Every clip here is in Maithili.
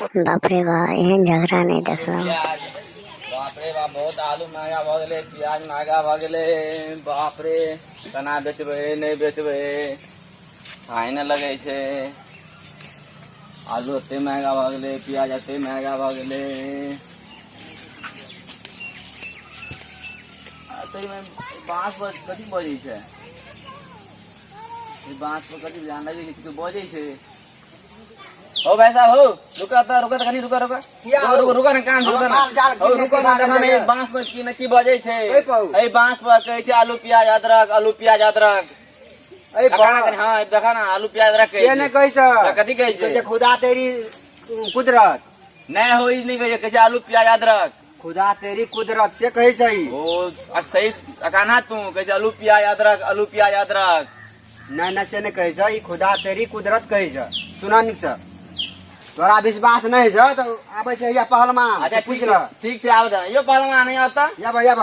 बाप रे बा, एहन झगड़ा नहि देखलहुँ। प्याज बाप रे बाप, बहुत आलू महंगा भऽ गेलै, प्याज महंगा भऽ गेलै। बाप रे, केना बेचबै नहि बेचबै, पाइ नहि लगै छै। आलू एते महंगा भऽ गेलै, प्याज एते महंगा भऽ गेलै। आ ताहिमे बाँस पर कथी बजै छै? ई बाँस पर कथी जान लगै छै, किछु बजै छै। हो भाई साहब, हो, रुका त, रुका त कनी, रुका रुका। किया रुका हो? रुका रुका ना, कान रुका ना। माल जाल हो, गिरने रुका से ना, मारल देखा ना, जाइए। ई बांस पर की न की बजै छै। ओइ पाऊ। एहि बांस पर कहै छै आलू प्याज अदरक, आलू प्याज अदरक। एहि देखा ना पर। कनी, हाँ, देखा ना, आलू प्याज अदरक कहै से नहि छै। कहै छै। तऽ कथी कहै छै? कहै छै खुदा तेरी कुदरत। नहि हो, ई नहि कहै छै, कहै छै आलू प्याज अदरक। खुदा तेरी कुदरत से कहै छै ई। ओ सही अकाना तू कहै छै आलू प्याज अदरक, आलू प्याज अदरक। नहि नहि, से नहि कहै छै ई, खुदा तेरी कुदरत कहै छै। सुना नीक से, तोरा विश्वास नहि छौ तऽ आबै छै हैया पहलवान। अच्छा, पूछि ठीक लह। छै, ठीक छै, आब यो पहलवान नहीं आता। याब याब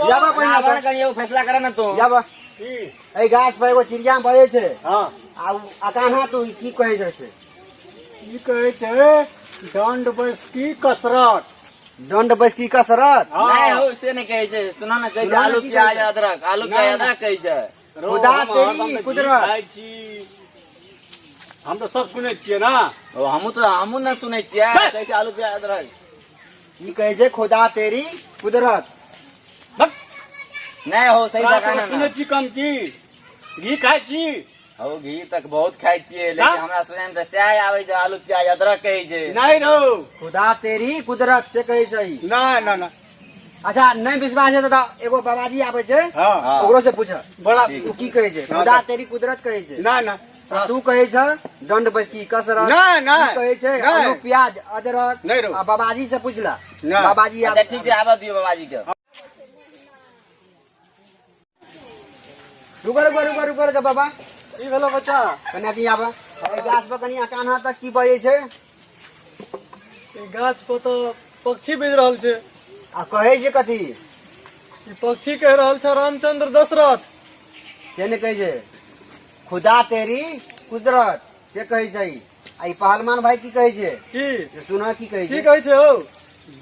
याब, पहिने आब ने कनी एगो फैसला कर ना तू। याब, एहि गाछ पर एगो चिड़िया बजै छै। हाँ। आ उ अकान्हा तू ई की कहै छै से? की कहै छै? दंड बैसकी कसरत। दंड बैसकी कसरत। हाँ। नहीं हो, से नहीं कहै छै। सुना ना, कहै छै सुना ने आलू की प्याज कहै छै? अदरक, आलू प्याज नहि। अदरक कहै छै। रो, खुदा हम तेरी हरदम तऽ घी कुदरत। खाइ छी, हम तऽ सब सुनै छियै ना। ओ हमहूँ तऽ हमहूँ न सुनै छियै, कहै छै आलू प्याज अदरक। ई कहै छै खुदा तेरी कुदरत। नहीं हो, सही तोरा देखा सबके ना। सुनै छी कम की घी खाइ छी? हो, घी तक बहुत खाइ छियै, लेकिन हाँ? हमरा सुनै मे तऽ सएह आबै छै, आलू प्याज अदरक कहै छै। नहि रौ। खुदा तेरी कुदरत से कहै छै ई। नहि नहि नहि। अच्छा, नहि विश्वास है तऽ एगो बाबाजी आबै छै। हाँ। हाँ। ओकरो से पूछ। बड़ा। तू की कहै छै? खुदा तेरी कुदरत कहै छै। नहि नहि। आ तू कहै छ दंड बैसकी कसरत। नहि, नहि। ई कहै छै नहि। आलू प्याज अदरक। नहि रौ। आ बाबाजी से पूछला। नहि। बाबाजी अच्छा, ठीक छै, आबऽ दियौ बाबाजी के। रुको रुको रुको रुको रुको बाबा। की भेलो बच्चा? कनि अथी आबऽ, एहि गाछ पर कनि अकान्हा तक की बजै छै? ई गाछ पर तऽ पक्षी बाजि रहल छै। आ कहै छै कथी? ई पक्षी कहि रहल छै रामचंद्र दशरथ। से नहि कहै छै, खुदा तेरी कुदरत से कहै छै ई। आ ई पहलवान भाई की कहै छै? की? से सुनह की कहै की छै। कहै छै हौ?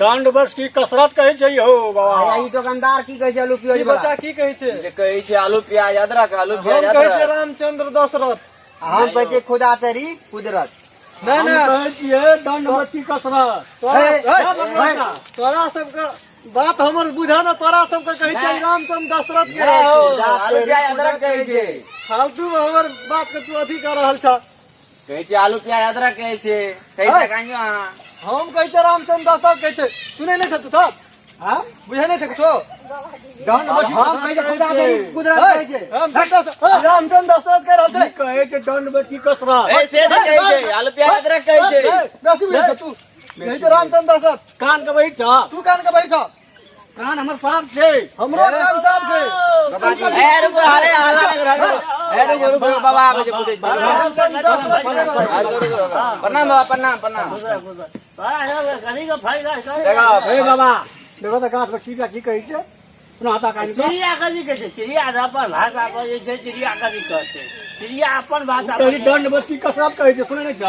दंड बस की कसरत कहै छै हौ बाबा। आ ई दोकानदार की कहै छै आलू प्याज की वाला? बच्चा की कहै छै? जे कहै छै आलू प्याज अदरक, आलू हम प्याज कहै छियै अदरक। रामचंद्र दशरथ। आ हम कहै छियै खुदा तेरी कुदरत। नहि नहि, कहै छियै दंड बस की कसरत। तोरा हे, हे, तोरा सबके बात हमर बुझा ने, तोरा सबके कहै छियै रामचंद्र दशरथ के। नहि हो, खुदा आलू तेरी प्याज अदरक कुदरत कहै छै। फालतू में हमर बात के तू अथी कर रहल छ। कहै छै आलू प्याज अदरक कहै छै, सही हे। से कहियौ अहाँ। हम कहै छियै रामचंद्र दशरथ कहै छै, सुनै नहि छ तू सब? हाँ, बुझै नहि छ कुछो? हम कहै छै खुदा तेरी कुदरत कहै छै। रामचंद्र दशरथ कहि रहल छै। कहै छै दंड बची कसरत। ए, से नहि कहै छै, आलू प्याज अदरक कहै छै। बेसी बुझै छ तू। कहै छै रामचंद्र दशरथ। कान के बैठ छ तू, कान के बैठ छ। कान हमर साफ छै, हमरो कान साफ छै। बाबाजी ए रुको, हाले हल्ला नहि करू, ए रुको रुको, बाबा आबै छै, पूछै छै। रामचंद्र दशरथ कहि रहल छै। रुको, रुको, रुको। प्रणाम बाबा, प्रणाम प्रणाम। देखो। हे बाबा, देखो तऽ गाछ पर चिड़िया की कहै छै, सुना ता कान के। चिड़िया कथी कहै छै? चिड़िया तऽ अपन भाषा बजै छै। चिड़िया कथी कहतै? चिड़िया अपन भाषा कहै छै दंड बस्ती कसरत कहै छै, सुनै नहि छ?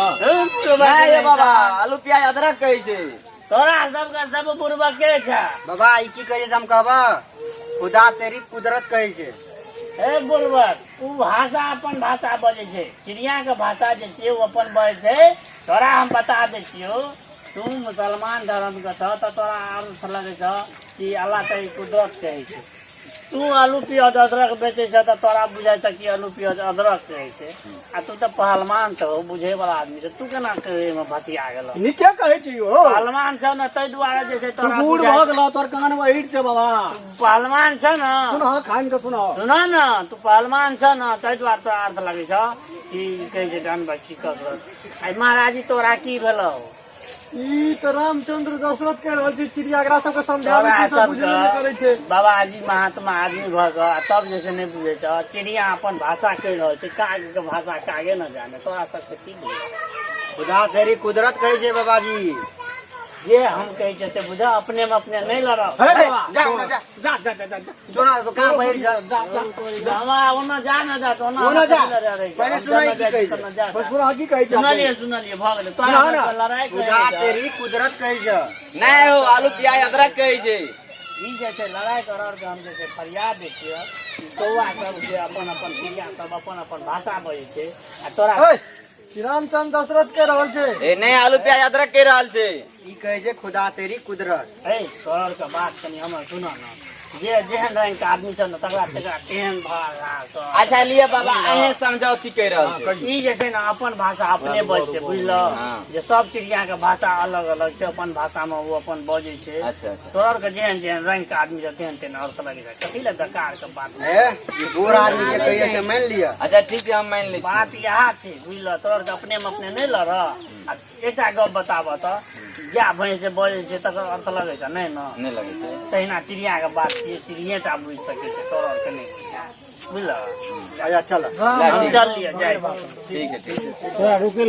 नहि ये बाबा, आलू प्याज अदरक कहै छै। तोरा सबके सब बुड़बके छै। बाबा, ई की कहै छै से हम कहबह? खुदा तेरी कुदरत कहै छै। हे बुड़बक, ओ भाषा अपन भाषा बजै छै। चिड़िया के भाषा जे छै ओ अपन बजै छै। तोरा हम बता दै छियौ, तू मुसलमान धर्म के छह तऽ तोरा अर्थ लगै छह कि अल्लाह तेरी कुदरत कहै छै। तू आलू प्याज अदरक बेचै छह तऽ तोरा बुझाइ छह कि आलू प्याज अदरक कहै छै। आ तू तऽ पहलवान छह, बुझै वाला आदमी छह, तू केना एहिमे भसिया गेलह? नीके कहै छी हो। पहलवान छह ने, ताहि दुआरे जे छै तू तोरा बूढ़ बुझाइ भऽ गेलह, तोहर कान बहिर छै बाबा। पहलवान छह ने। सुनह, खान के सुनह। सुन ने, तू पहलवान छह ने, ताहि दुआरे तोरा अर्थ लगै छह कि कहै छै डन बच्ची कसरत। आइ महाराज जी, तोरा की भेलौ? ई तऽ रामचंद्र दशरथ कहि रहल छै चिड़िया, एकरा सबके समझाबै तोरा छै, सब बुझबे नहि करै छै। सबके बाबाजी महात्मा आदमी भऽ कऽ आ तब जे छै नहि बुझै छह। चिड़िया अपन भाषा कहि रहल छै, काग के भाषा कागे न जाने, तोरा सबके की बुझै? खुदा तेरी कुदरत कहै छै बाबाजी। जे हम कहै छियै से बुझ, अपने में अपने नहि लड़ब। हे बाबा, जा, ओना जा। जा जा जा जा जा। सोना तो कहाँ बहिर जा। जा जा। हमरा ओना जा न जा, तऽ ओना ओना जा। हमरा लड़ाइ छै। पहिले हम सुनाई जन्ना की जाइ कहै छी, तन्ना जा जा। बस पूरा की कहै छै? सुनलियै सुनलियै, भऽ गेलै। तोरा सुना ना। सबके लड़ाइ करै खुदा छै। तेरी कुदरत कहै छ। नहि हो, आलू प्याज अदरक कहै छै। ई जे छै लड़ाइ करर के हम जे छै फरियाद दै छियै ई कौआ सब जे अपन अपन चिड़िया सब अपन अपन भाषा बजै छै आ तोरा ए, श्री रामचंद्र दशरथ के रहल छै। ए नहि, आलू प्याज अदरक कहि रहल छै। ई कहै छै खुदा तेरी कुदरत। ए तोहर के बात कनि हमर सुनऽ ने, जे जेहन रंग के आदमी सब ने तकरा तकरा तेहन भाषा सब। अच्छा लिअ बाबा, अहें समझाउ की कहि रहल छै। ई जे छै ने अपन भाषा अपने बजै छै, बुझलह? हाँ। जे सब चिड़िया के भाषा अलग अलग छै, अपन भाषा में ओ अपन बजै छै। अच्छा अच्छा। तोहर के जेहन जेहन रंग के आदमी सब तेहन तेहन अर्थ लगै छै। कथी लए बेकार के बात? ए, ई बूढ़ आदमी के कहिए से मान लिअ। अच्छा ठीक छै, हम मानि लै छी। बात इएह छै, बुझलह? तोहर के अपने में अपने नहि लड़। आ एकटा गप बताबऽ तऽ, जा भैंस जे बजै छै तकर अर्थ लगै छै नहि ने? नहि लगै छै। तहिना चिड़िया के बात छियै, चिड़िये टा बुझि सकै छै, तोहर के नहि, बुझलह? अच्छा चल। हम चललियै, जाइ छी। ठीक है, ठीक है। तोरा रुकै।